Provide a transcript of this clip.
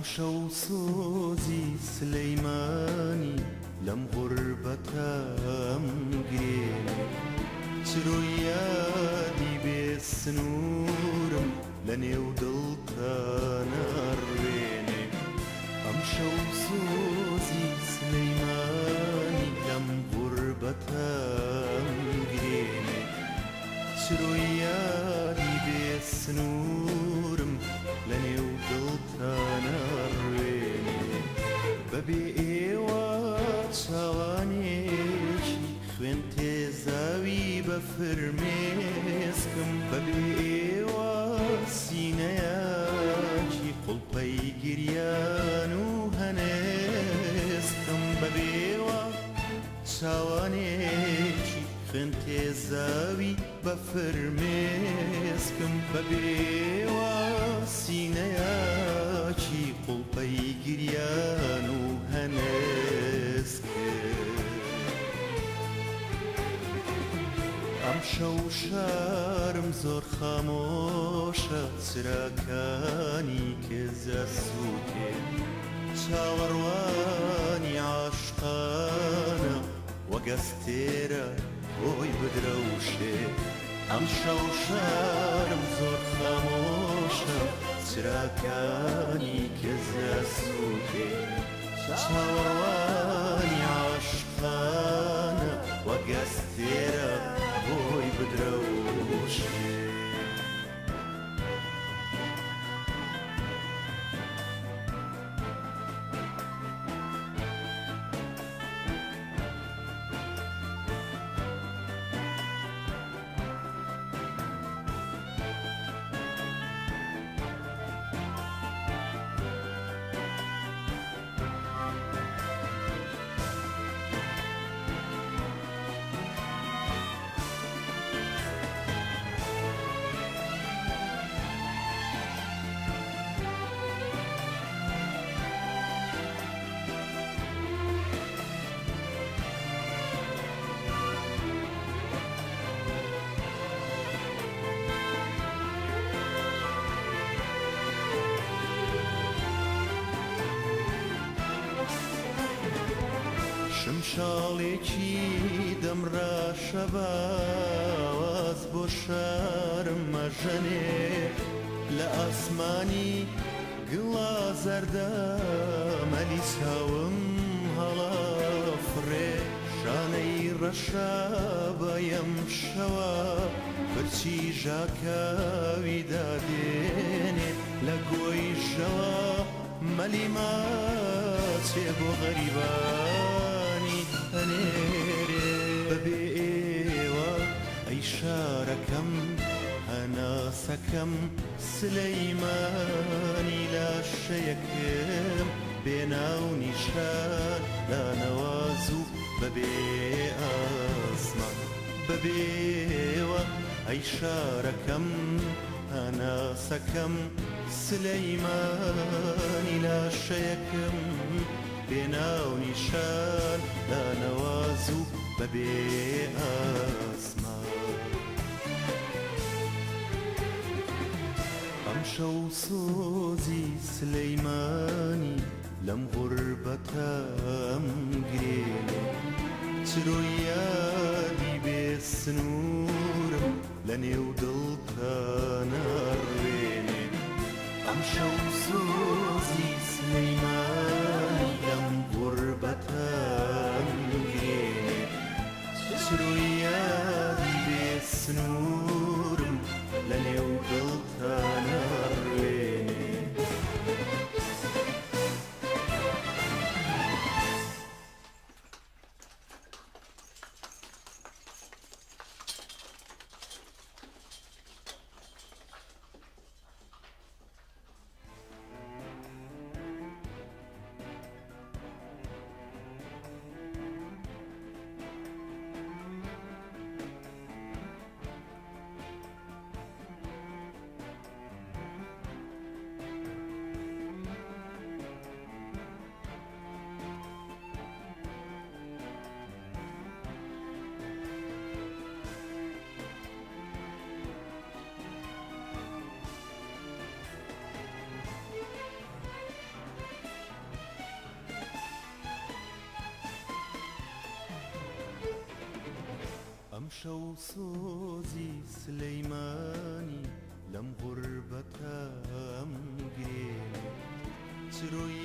ئەمشەو سۆزی سلەیمانی لەم غوربەتەم گرێنێ، چرۆی یادی بێ سنوورم لە نێو دڵتانە ڕوێنێ. ئەمشەو سۆزی سلەیمانی لەم غوربەتەم گرێنێ، چرۆی یادی بێ سنوورم لە نێو دڵتانە ڕوێنێ. بەبێ ئێوە چاوانێکی خوێن تێزاوی بە فرمێسکم، بەبێ ئێوە سینەیەکی قوڵپەی گریان و هەنێسکم، بەبێوە چاوانێکی خوێن تێزاوی بە فرمێسکم، بەبێوە سینەیەکی قوڵپەی گریان و هەنێسکم. ئەمشەو شارم زۆر خامۆشە، چراکانی کزە سووتێ، چاوەڕوانی عاشقانە وەگەستێرە بۆی بدرەوشێ. ئەمشەو شارم زۆر خامۆشە، چراکانی کزە سووتێ، چاوەڕوانی عاشقانە وەگەستێرە بۆی بدرەوشێ. شمشاڵێکی دەمڕاشە باواز بۆ شارم مەژەنێ، لە ئاسمانی گڵا زەردە مەلی چاوم هەڵا فڕێ. شانەی ڕەشا بەیەم شەوە پرچی ژاکاوی دادێنێ، لە گۆی ژەوە مەلی ماچێ بۆ غەریبانی ئەنێرێ. بەبێ ئێوە ئەی شارەکەم، هەناسەکەم، سلەیمانی لاشەیەکم بێناو نیشان لانەواز و بەبێ ئاسمان. بەبێوە ئەی شارەکەم، هەناسەکەم، سلەیمانی لاشەیەکم بێناو نیشان لانەواز و بەبێ ئاسمان. ئەمشەو سۆزی سلەیمانی لەم غوربەتەم گرێنێ، چرۆی یادی بێ سنوورم لە نێو دڵتانە ڕوێنێ. ئەمشەو سۆزی سلەیمانی لەم غوربەتەم گرێنێ، چرۆی یادی بێ سنوورم لە نێو دڵتانە ڕوێنێ. ئەمشەو سۆزی سلەیمانی لەم غوربەتەم گرێنێ. چرۆی